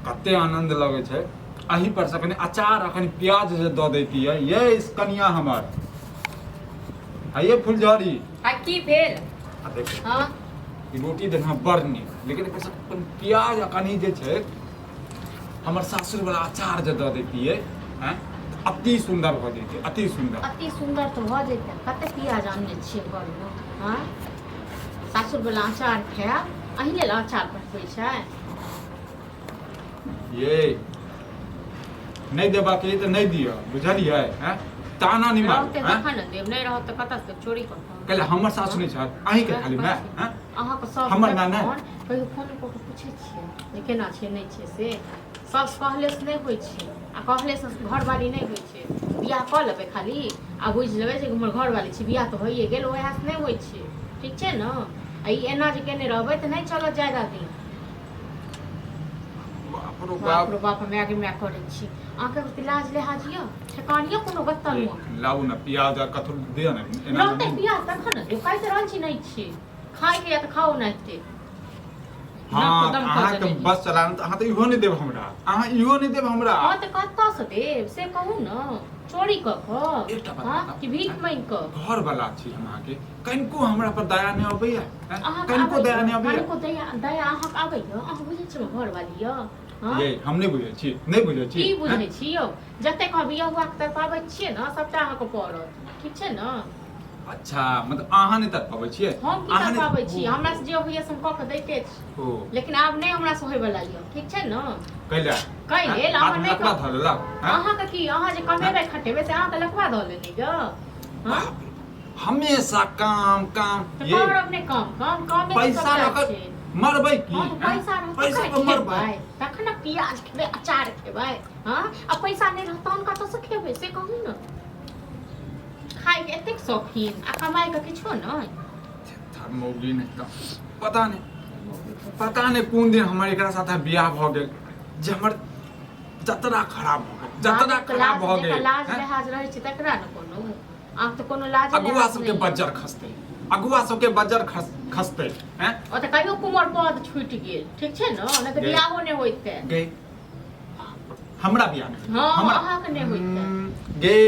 कते आनंद लगै छै। एहि पर से कनि अचार आ कनि प्याज जे दऽ दैतियै ये कनिया हमर। आइए फुलझड़ी। आ की भेल? आ देखो। हाँ। ई रोटी देना बड़ नीक, लेकिन एहि पर से कनि प्याज आ कनि जे छै हमर सासुर वाला अचार जे दऽ दैतियै हैं, अति सुन्दर भऽ जैतै, अति सुन्दर। अति सुन्दर तऽ भऽ जैतै। कते प्याज आनने छियै घरमे? हाँ, सासुर वाला अचार खायब, अहीं लेल अचार पठबै छै। ये नहि देबाक ये तऽ नहि दिअ, बुझलियै? हैं, ताना नहि मारू। रहतै हैं? तखन ने देब, नहि रहत तऽ कतऽ से चोरी कऽ कऽ? कैले हमर सासु नहि छथि अहीँके खाली माय? हैं? अहाँके सब हमर माय नहि? फोन कहियो फोन कऽ कऽ पूछै छियै जे केना छै नहि छै? से सब कहले से नहि होइ छै आ कहले से घरवाली नहि होइ छै। बियाह कऽ लेबै खाली आ बुझि लेबै जे हमर घरवाली छै, बियाह तऽ होइए गेल, उएहसँ नहि होइ छै। ठीक छै ने? आ ई एना जे केने रहबै तऽ नहि चलत ज्यादा दिन। बाप रो बाप बाप। रो बाप, माय गे माय करै छी। अहाँके ओते लाज लिहाज यऽ, ठेकान यऽ कोनो गत्तल मे? लाउ ने प्याज आ कथू दिअ ने एना। रहतै प्याज तखन ने देब। खाइ तऽ रहल छी, नहि छी खायके या तऽ खाउ ने एते। हँ। दम कऽ अहाँके देने। बस चला तऽ अहाँ तऽ इहो नहि देब हमरा, अहाँ इहो नहि देब हमरा। हँ तऽ कतऽसँ देब से कहू ने? चोरी कऽ कऽ? एकटा बात हँ बताउ। कि भीख मांगि कऽ? घर वाला छी हम अहाँके, कनिको हमरा पर दया नहि अबैया, हैं? अहाँके कनिको दया नहि अबैया? कनिको दया, दया अहाँके आबैया? अहाँ बुझै छी घरवाली यऽ? हँ। ये हम नहि बुझै छी, नहि बुझै छी। की हैं? बुझै छी यौ? जतेक अहाँ बियाह हुआके तड़पाबै छियै ने, सबटा अहाँके पड़त, ठीक छै ने? अच्छा, मतलब अहाँ नहि तड़पाबै छियै? हम की अहाँ नहि- तड़पाबै छी? हमरा से जे होइया से हम कऽ के दैते छी। ओ। लेकिन आब नहि हमरा से होयवला यऽ, ठीक छै ने? कैला? कै लेल? अहाँ हाथमे नहि लकवा धऽ लेलक, हैं? अहाँके की? अहाँ जे कमेबै खटेबै से अहाँके लकवा धऽ लेने यऽ? हँ। बाप रे, हमेशा काम काम। तऽ ये करब नहि काम? काम कामे तऽ पैसा सबटा लऽ कऽ छै। मरबै की? हँ तऽ हैं? पैसा रहत पैसा तखन पर मरबै? खेबै, तखन ने प्याज खेबै, अचार खेबै। हँ, आ पैसा नहि रहत तहन कतऽसँ खेबै से कहू ने? खायके एतेक शौकीन आ कमाइके किछो नहि। थेथर मौगी नहि तऽ पता नहि, पता नहि कोन दिन हमर एकरा साथे बियाह भऽ गेल जे हमर जतरा खराब भऽ गेल, जतरा बापके खराब लाज भऽ जेकरा गेल। लाज हैं? लिहाज रहै छै तकरा ने कोनो, अहाँके तऽ कोनो लाज अगुआ लिहाज सबके नहि। बज्जर खसतै, अगुआ सबके बज्जर खसतै, हैं? ओ तऽ कहियो कुमर पद छूटि गेल, ठीक छै ने? नहि तऽ गे। बियाहो नहि होइतै। गे, हमरा बियाह नहि? हँ। हमरा अहाँके नहि होइतै। गे,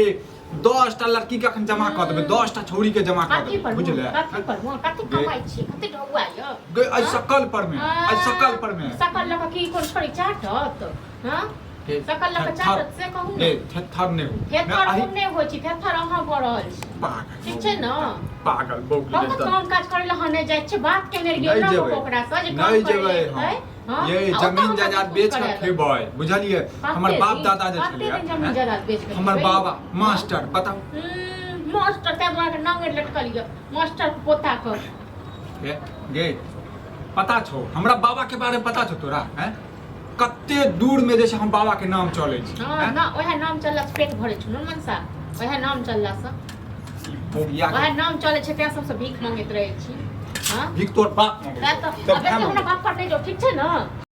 10टा लड़की के अखन जमा कऽ देबै, 10टा छौड़ी के जमा कऽ कथी देबै, पर? बुझले? कथी पर मोन? कथी गे। कमाइ छी? कथी ढौआ यऽ? गे, एहि हँ? सकल पर मे, एहि सकल पर मे। सकल लऽ कऽ की कोन छोड़ी चाटत? हँ, गे, सकल लऽ कऽ थेथर- चाटत से कहू गे ने? थेथर नहि हो। थेथर अही- हम नहि होइ छी, थेथर अहाँ भऽ रहल छी। पागल। ठीक छै ने? पागल बौक। हम तऽ काम काज करै लए अहाँ नहि जाइ छियै, बात केने रहियै नहि ओकरा जेबै। ओकरासँ जे काम नहि करै जेबै लए हम। एतै, हँ? ये आ ओतऽ जमीन हमरा जायदाद किछु बेच कऽ करै लए। खेबै, बुझलियै? हमर कते बाप दिन- दादा जे कते छलैया दिन जमीन हैं? जायदाद बेच कऽ हमर खेबै? बाबा मास्टर, बताउ। मास्टर, ताहि दुआरे नांगरि लटकल यऽ मास्टर के पोता के। गे गे, पता छौ हमरा बाबा के बारे में? पता छौ तोरा, हैं? कते दूर में जे छै हम बाबा के नाम चलै छै। हँ। हैं? ना, ओएह नाम चलला से पेट भरै छौ ने मनसा, ओएह नाम चलला से। ई बोगिया के ओएह नाम चलै छै तें सबसँ भीख मंगैत रहै छी। हँ। भीख तोर बाप मंगै तें छौ, तऽ तोर आब भाय एते हमरा मंगै छौ। बाप पर नहि जाउ, ठीक छै ने?